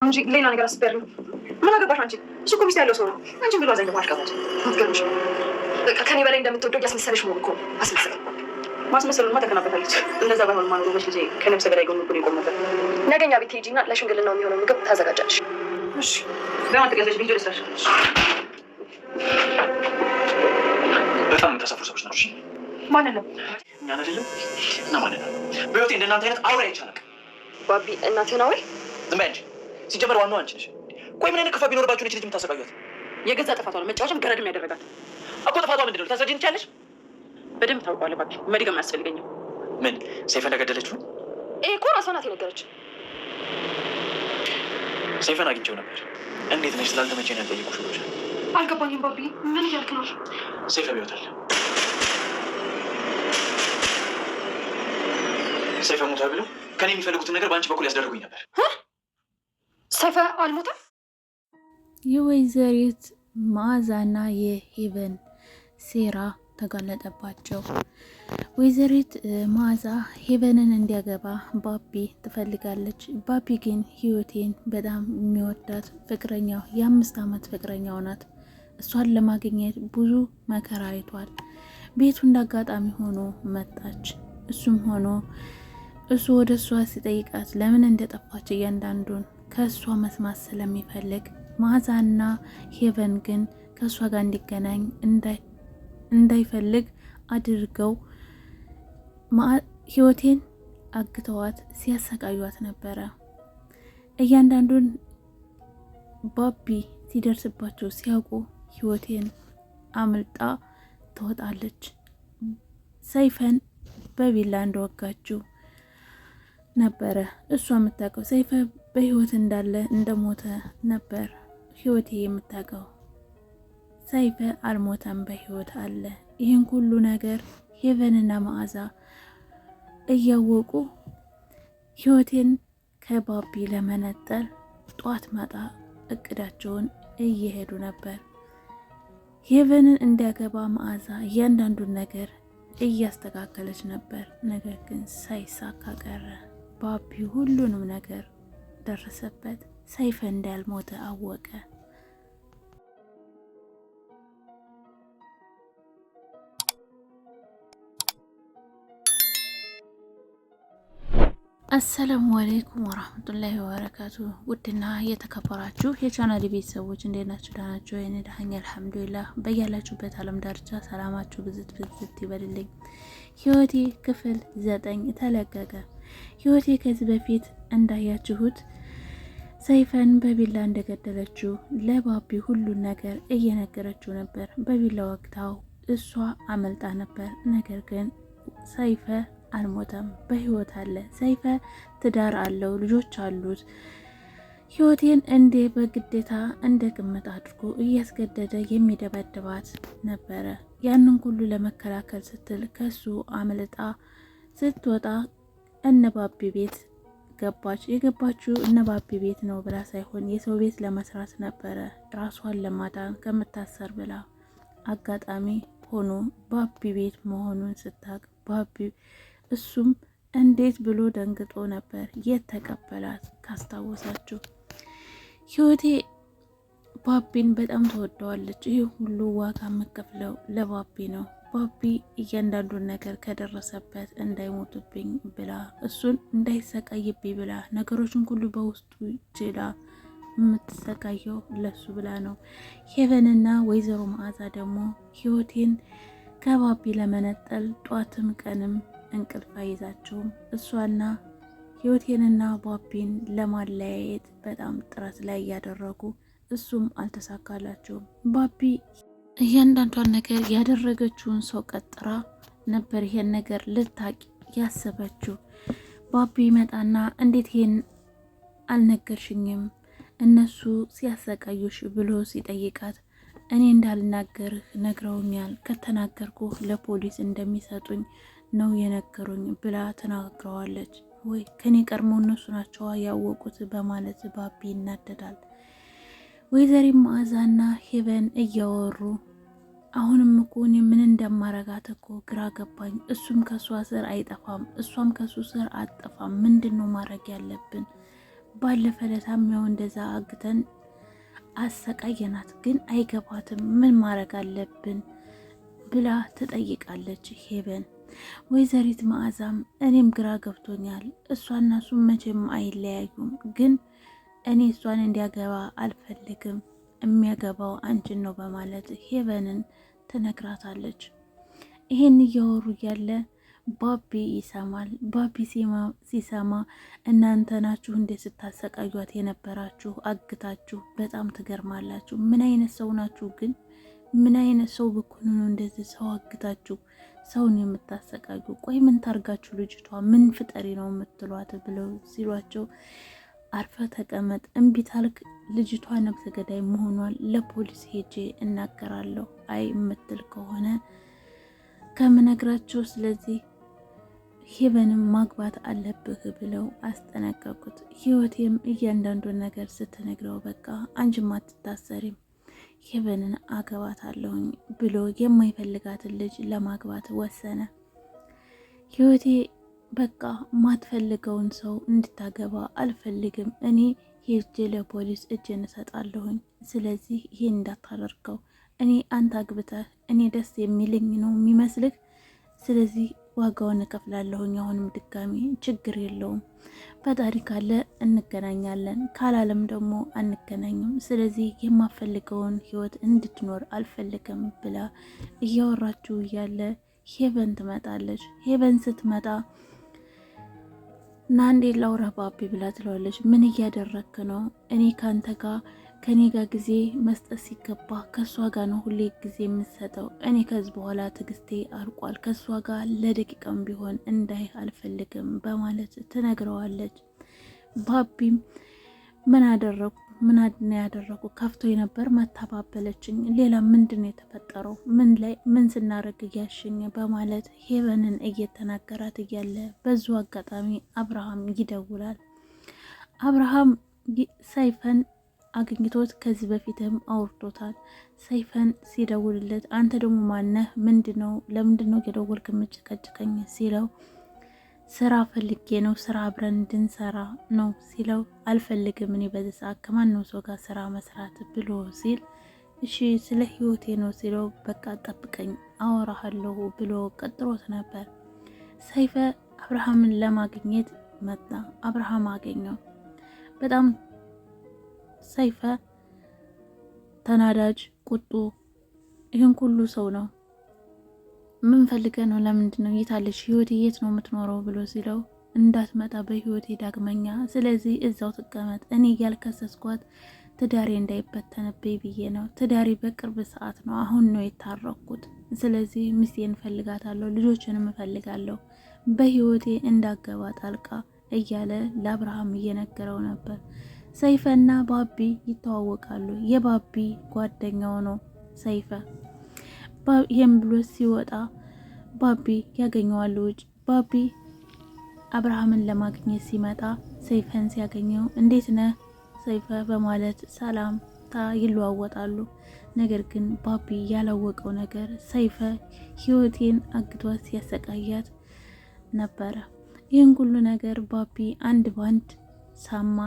እንጂ ሌላ ነገር አስቤ አይደለም። ምን አገባሽ አንቺ? እሱ እኮ ሚስት ያለው ሰው ነው። አንቺን ብሎ አዛኝ ደግሞ አሽቃባጭ። አትገርምሽም? በቃ ከኔ በላይ እንደምትወደው እያስመሰለሽ መሆኑ እኮ ነው። አስመሰለ ማስመሰሉንማ ተከናበታለች። እንደዛ ባይሆን ማኖሩ መች ልጄ ከነብሰ ገዳይ ጎን እኮ ነው የቆም ነበር። ነገ እኛ ቤት ትሄጂና ለሽምግልናው የሚሆነው ምግብ ታዘጋጃለሽ። እሺ በማን ትገዛሽ? ልጅ ወደ ስራሽ። በጣም የምታሳፍሩ ሰዎች ናቸው። ማንን ነው? እኛን አይደለም እና ማንን ነው? በህይወቴ እንደናንተ አይነት አውሬ አይቼ አላውቅም። ባቢ እናትህ ነው ወይ? ዝም በይ አንቺ። ሲጀመር ዋናው አንቺ ነሽ። ቆይ ምን አይነት ክፋት ቢኖርባችሁ ነች ልጅ የምታሰቃዩት? የገዛ ጥፋቷ ነው መጫወቻም ገረድም ያደረጋት እኮ። ጥፋቷ ምንድን ነው? ልታስረጂኝ ትችያለሽ? በደንብ ታውቀዋለህ ባቢ፣ መድገም አያስፈልገኝም። ምን ሰይፈ እንደገደለችው? ይሄ እኮ ራሷ ናት የነገረች። ሰይፈን አግኝቼው ነበር። እንዴት ነሽ ስላልተመቸኝ ያልጠየኩሽ ብሎሻል። አልገባኝም ባቢ፣ ምን እያልክ ነው? ሰይፈ በሕይወት አለ። ሰይፈ ሞቷል ብለው ከኔ የሚፈልጉትን ነገር በአንቺ በኩል ያስደርጉኝ ነበር። ሰይፈ አልሞተም። የወይዘሪት መዓዛና የሄቨን ሴራ ተጋለጠባቸው። ወይዘሪት መዓዛ ሄቨንን እንዲያገባ ባቢ ትፈልጋለች። ባቢ ግን ህይወቴን በጣም የሚወዳት ፍቅረኛው የ5 ዓመት ፍቅረኛው ናት። እሷን ለማግኘት ብዙ መከራ አይቷል። ቤቱ እንዳጋጣሚ ሆኖ መጣች። እሱም ሆኖ እሱ ወደ እሷ ሲጠይቃት ለምን እንደጠፋች እያንዳንዱን ከእሷ መስማት ስለሚፈልግ መዓዛና ሄቨን ግን ከእሷ ጋር እንዲገናኝ እንዳይፈልግ አድርገው ህይወቴን አግተዋት ሲያሰቃዩት ነበረ። እያንዳንዱን ባቢ ሲደርስባቸው ሲያውቁ ህይወቴን አምልጣ ትወጣለች። ሰይፈን በቢላ እንደወጋችው ነበረ እሷ የምታውቀው። ሰይፈ በህይወት እንዳለ እንደሞተ ነበር ህይወቴ የምታውቀው። ሰይፈ አልሞተም፣ በህይወት አለ። ይህን ሁሉ ነገር ሄቨንና መዓዛ እያወቁ ህይወቴን ከባቢ ለመነጠል ጧት ማታ እቅዳቸውን እየሄዱ ነበር። ሄቨንን እንዲያገባ መዓዛ እያንዳንዱን ነገር እያስተካከለች ነበር። ነገር ግን ሳይሳካ ቀረ። ባቢ ሁሉንም ነገር ደረሰበት። ሰይፈ እንዳልሞተ አወቀ። አሰላሙ አሌይኩም ወራህመቱላሂ ወበረካቱ። ውድና የተከበራችሁ የቻናል ቤተሰቦች እንዴት ናችሁ? ደህና ናችሁ? እኔ ደህና ነኝ አልሐምዱሊላህ። በያላችሁበት አለም ዳርቻ ሰላማችሁ ብዝት ብዝት ይበልልኝ። ህይወቴ ክፍል 9 ተለቀቀ። ህይወቴ ከዚህ በፊት እንዳያችሁት ሰይፈን በቢላ እንደገደለችው ለባቢ ሁሉን ነገር እየነገረችው ነበር። በቢላ ወቅታው እሷ አመልጣ ነበር። ነገር ግን ሰይፈ አልሞተም፣ በህይወት አለ። ሰይፈ ትዳር አለው፣ ልጆች አሉት። ህይወቴን እንዴ በግዴታ እንደ ቅምጥ አድርጎ እያስገደደ የሚደበድባት ነበረ። ያንን ሁሉ ለመከላከል ስትል ከሱ አምልጣ ስትወጣ እነባቢ ቤት ገባች። የገባችው እነባቢ ቤት ነው ብላ ሳይሆን የሰው ቤት ለመስራት ነበረ፣ ራሷን ለማዳን ከምታሰር ብላ። አጋጣሚ ሆኖ ባቢ ቤት መሆኑን ስታቅ ባቢ እሱም እንዴት ብሎ ደንግጦ ነበር የተቀበላት። ካስታወሳችሁ ህይወቴ ባቢን በጣም ትወደዋለች። ይህ ሁሉ ዋጋ የምከፍለው ለባቢ ነው። ባቢ እያንዳንዱን ነገር ከደረሰበት እንዳይሞትብኝ ብላ እሱን እንዳይሰቃይብኝ ብላ ነገሮችን ሁሉ በውስጡ ችላ የምትሰቃየው ለሱ ብላ ነው። ሄቨንና ወይዘሮ መዓዛ ደግሞ ህይወቴን ከባቢ ለመነጠል ጧትም ቀንም እንቅልፍ አይዛቸውም። እሷና ህይወቴንና ባቢን ለማለያየት በጣም ጥረት ላይ እያደረጉ እሱም አልተሳካላቸውም። ባቢ እያንዳንዷን ነገር ያደረገችውን ሰው ቀጥራ ነበር ይሄን ነገር ልታቂ ያሰበችው። ባቢ ይመጣና እንዴት ይሄን አልነገርሽኝም እነሱ ሲያሰቃዩሽ ብሎ ሲጠይቃት እኔ እንዳልናገርህ ነግረውኛል፣ ከተናገርኩ ለፖሊስ እንደሚሰጡኝ ነው የነገሩኝ ብላ ተናግረዋለች። ወይ ከኔ ቀድሞ እነሱ ናቸዋ ያወቁት በማለት ባቢ ይናደዳል። ወይዘሪት መዓዛና ሄቨን እያወሩ አሁንም እኮ እኔ ምን እንደማረጋት እኮ ግራ ገባኝ። እሱም ከእሷ ስር አይጠፋም፣ እሷም ከእሱ ስር አትጠፋም። ምንድን ነው ማድረግ ያለብን ባለፈ ለታም ያው እንደዛ አግተን አሰቃየናት፣ ግን አይገባትም። ምን ማድረግ አለብን ብላ ትጠይቃለች ሄበን። ወይዘሪት መዓዛም እኔም ግራ ገብቶኛል፣ እሷና እሱ መቼም አይለያዩም፣ ግን እኔ እሷን እንዲያገባ አልፈልግም፣ የሚያገባው አንቺን ነው በማለት ሄቨንን ትነግራታለች። ይሄን እያወሩ እያለ ባቢ ይሰማል። ባቢ ሲሰማ እናንተ ናችሁ እንዴ ስታሰቃዩት የነበራችሁ አግታችሁ፣ በጣም ትገርማላችሁ። ምን አይነት ሰው ናችሁ ግን? ምን አይነት ሰው ብኩን ነው እንደዚህ ሰው አግታችሁ ሰውን የምታሰቃዩ? ቆይ ምን ታርጋችሁ ልጅቷ ምን ፍጠሪ ነው የምትሏት? ብለው ሲሏቸው አርፈ ተቀመጥ፣ እምቢ ታልክ ልጅቷ ነብሰ ገዳይ መሆኗን ለፖሊስ ሄጄ እናገራለሁ። አይ የምትል ከሆነ ከምነግራቸው፣ ስለዚህ ሄቨንም ማግባት አለብህ ብለው አስጠነቀቁት። ህይወቴም እያንዳንዱን ነገር ስትነግረው በቃ አንቺም አትታሰሪም ሄቨንን አገባታለሁኝ ብሎ የማይፈልጋትን ልጅ ለማግባት ወሰነ። ህይወቴ በቃ ማትፈልገውን ሰው እንድታገባ አልፈልግም። እኔ ሄጄ ለፖሊስ እጄን እሰጣለሁኝ። ስለዚህ ይሄን እንዳታደርገው። እኔ አንተ አግብተህ እኔ ደስ የሚልኝ ነው የሚመስልህ። ስለዚህ ዋጋውን እከፍላለሁኝ። አሁንም ድጋሚ ችግር የለውም። ፈጣሪ ካለ እንገናኛለን፣ ካላለም ደግሞ አንገናኝም። ስለዚህ የማፈልገውን ህይወት እንድትኖር አልፈልግም ብላ እያወራችሁ እያለ ሄቨን ትመጣለች። ሄቨን ስትመጣ እና እንዴ ላውራ ባቢ ብላ ትለዋለች። ምን እያደረክ ነው? እኔ ካንተ ጋር ከኔ ጋር ጊዜ መስጠት ሲገባ ከእሷ ጋር ነው ሁሌ ጊዜ የምትሰጠው። እኔ ከዚህ በኋላ ትዕግስቴ አልቋል። ከእሷ ጋር ለደቂቃም ቢሆን እንዳይህ አልፈልግም በማለት ትነግረዋለች። ባቢም ምን አደረኩ? ምን ያደረኩ? ከፍቶ የነበር መታባበለችኝ። ሌላ ምንድን ነው የተፈጠረው? ምን ላይ ምን ስናደርግ እያሸኘ በማለት ሄቨንን እየተናገራት እያለ በዙ አጋጣሚ አብርሃም ይደውላል። አብርሃም ሰይፈን አግኝቶት ከዚህ በፊትም አውርቶታል። ሰይፈን ሲደውልለት አንተ ደግሞ ማነህ? ምንድነው? ለምንድነው የደወልክ የምጨቀጭቀኝ? ሲለው ስራ ፈልጌ ነው፣ ስራ አብረን እንድንሰራ ነው ሲለው፣ አልፈልግም እኔ በዚህ ሰዓት ከማንም ሰው ጋር ስራ መስራት ብሎ ሲል፣ እሺ ስለ ህይወቴ ነው ሲለው፣ በቃ ጠብቀኝ አወራሃለሁ ብሎ ቀጥሮት ነበር። ሰይፈ አብርሃምን ለማግኘት መጣ። አብርሃም አገኘው። በጣም ሰይፈ ተናዳጅ፣ ቁጡ፣ ይህን ሁሉ ሰው ነው። ምን ፈልገ ነው? ለምንድን ነው? የታለች ህይወቴ? የት ነው የምትኖረው? ብሎ ሲለው እንዳትመጣ በህይወቴ ዳግመኛ፣ ስለዚህ እዛው ትቀመጥ፣ እኔ እያልከሰስኳት ትዳሬ እንዳይበተንብኝ ብዬ ነው። ትዳሬ በቅርብ ሰዓት ነው፣ አሁን ነው የታረኩት። ስለዚህ ሚስቴን እፈልጋታለሁ፣ ልጆችንም እፈልጋለሁ፣ በህይወቴ እንዳገባ ጣልቃ እያለ ለአብርሃም እየነገረው ነበር። ሰይፈና ባቢ ይተዋወቃሉ። የባቢ ጓደኛው ነው ሰይፈ። ይህም ብሎ ሲወጣ ባቢ ያገኘዋል ውጭ። ባቢ አብርሃምን ለማግኘት ሲመጣ ሰይፈን ሲያገኘው እንዴት ነህ ሰይፈ በማለት ሰላምታ ይለዋወጣሉ። ነገር ግን ባቢ ያላወቀው ነገር ሰይፈ ህይወቴን አግቷት ሲያሰቃያት ነበረ። ይህን ሁሉ ነገር ባቢ አንድ ባንድ ሰማ።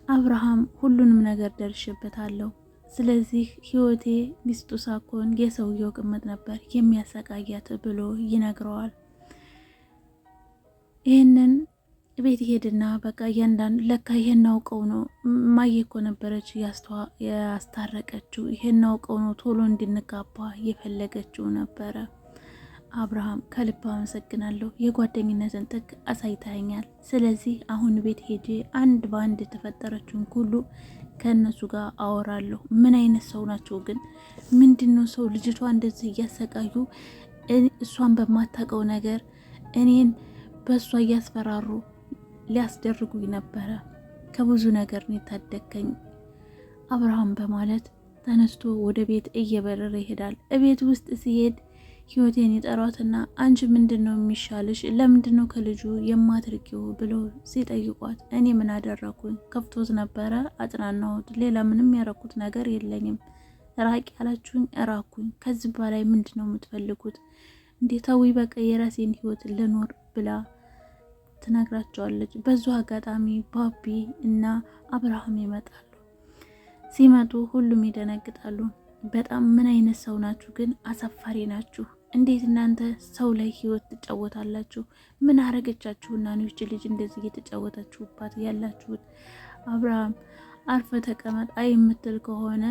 አብርሃም ሁሉንም ነገር ደርሽበታለሁ ስለዚህ ህይወቴ ሚስቱ ሳኮን የሰውየው ቅምጥ ነበር የሚያሰቃያት ብሎ ይነግረዋል። ይህንን ቤት ይሄድና በቃ እያንዳንዱ ለካ ይሄን አውቀው ነው ማየ እኮ ነበረች ያስታረቀችው፣ ይሄን አውቀው ነው ቶሎ እንድንጋባ የፈለገችው ነበረ። አብርሃም ከልብ አመሰግናለሁ፣ የጓደኝነትን ጥግ አሳይተኸኛል። ስለዚህ አሁን ቤት ሄጄ አንድ በአንድ የተፈጠረችውን ሁሉ ከእነሱ ጋር አወራለሁ። ምን አይነት ሰው ናቸው ግን? ምንድን ነው ሰው ልጅቷ እንደዚህ እያሰቃዩ እሷን በማታውቀው ነገር እኔን በእሷ እያስፈራሩ ሊያስደርጉኝ ነበረ። ከብዙ ነገር ነው የታደገኝ አብርሃም በማለት ተነስቶ ወደ ቤት እየበረረ ይሄዳል። እቤት ውስጥ ሲሄድ ህይወቴን ይጠሯትና አንቺ ምንድን ነው የሚሻልሽ? ለምንድን ነው ከልጁ የማትርቂው? ብለው ሲጠይቋት እኔ ምን አደረኩኝ? ከፍቶት ነበረ፣ አጽናናሁት። ሌላ ምንም ያረኩት ነገር የለኝም። ራቂ ያላችሁኝ እራኩኝ። ከዚህ በላይ ምንድን ነው የምትፈልጉት? እንዴ ተዊ፣ በቃ የራሴን ህይወት ልኖር ብላ ትነግራቸዋለች። በዙ አጋጣሚ ባቢ እና አብርሃም ይመጣሉ። ሲመጡ ሁሉም ይደነግጣሉ። በጣም ምን አይነት ሰው ናችሁ ግን? አሳፋሪ ናችሁ። እንዴት እናንተ ሰው ላይ ህይወት ትጫወታላችሁ? ምን አረገቻችሁና ነው ይህች ልጅ እንደዚህ እየተጫወታችሁባት ያላችሁት? አብርሃም አርፈ ተቀመጥ፣ አይ የምትል ከሆነ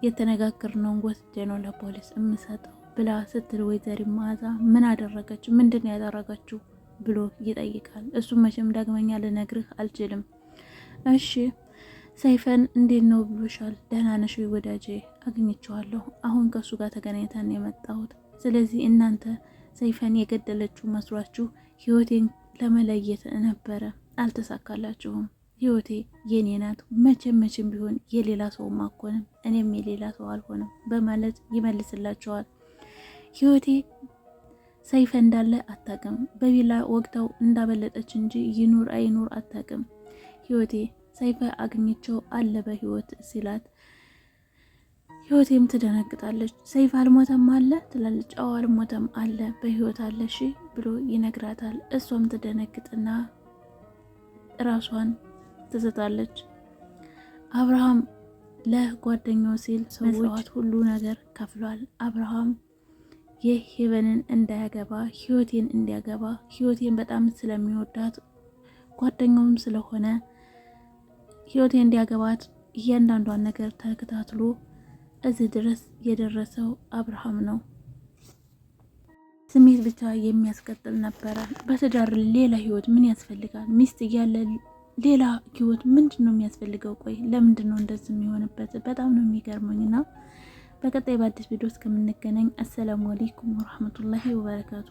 የተነጋገርነውን ወስጄ ነው ለፖሊስ የምሰጠው ብላ ስትል ወይዘሪት መዓዛ ምን አደረገች? ምንድን ነው ያደረገችው ብሎ ይጠይቃል። እሱም መቼም ዳግመኛ ልነግርህ አልችልም። እሺ ሰይፈን እንዴት ነው ብሎሻል? ደህና ነሽ ወይ ወዳጄ? አግኝቼዋለሁ። አሁን ከእሱ ጋር ተገናኝተን የመጣሁት። ስለዚህ እናንተ ሰይፈን የገደለችው መስሏችሁ ህይወቴን ለመለየት ነበረ፣ አልተሳካላችሁም። ህይወቴ የኔ ናት። መቼም መቼም ቢሆን የሌላ ሰውም አልሆንም፣ እኔም የሌላ ሰው አልሆንም በማለት ይመልስላቸዋል። ህይወቴ ሰይፈ እንዳለ አታውቅም። በቢላ ወቅተው እንዳበለጠች እንጂ ይኑር አይኑር አታውቅም። ህይወቴ ሰይፈ አግኝቸው አለ በህይወት ሲላት ህይወቴም ትደነግጣለች። ሰይፈ አልሞተም አለ ትላለች። አዎ አልሞተም አለ በህይወት አለ እሺ ብሎ ይነግራታል። እሷም ትደነግጥና ራሷን ትስታለች። አብርሃም ለጓደኛው ሲል ሰዎች ሁሉ ነገር ከፍሏል። አብርሃም የሄቨንን እንዳያገባ ህይወቴን እንዲያገባ ህይወቴን በጣም ስለሚወዳት ጓደኛውም ስለሆነ ህይወቴን እንዲያገባት እያንዳንዷን ነገር ተከታትሎ እዚህ ድረስ የደረሰው አብርሃም ነው። ስሜት ብቻ የሚያስቀጥል ነበረ። በትዳር ሌላ ህይወት ምን ያስፈልጋል? ሚስት እያለ ሌላ ህይወት ምንድን ነው የሚያስፈልገው? ቆይ ለምንድን ነው እንደዚህ የሚሆንበት? በጣም ነው የሚገርመኝ። እና በቀጣይ በአዲስ ቪዲዮ እስከምንገናኝ አሰላሙ አለይኩም ወረህመቱላሂ ወበረካቱ።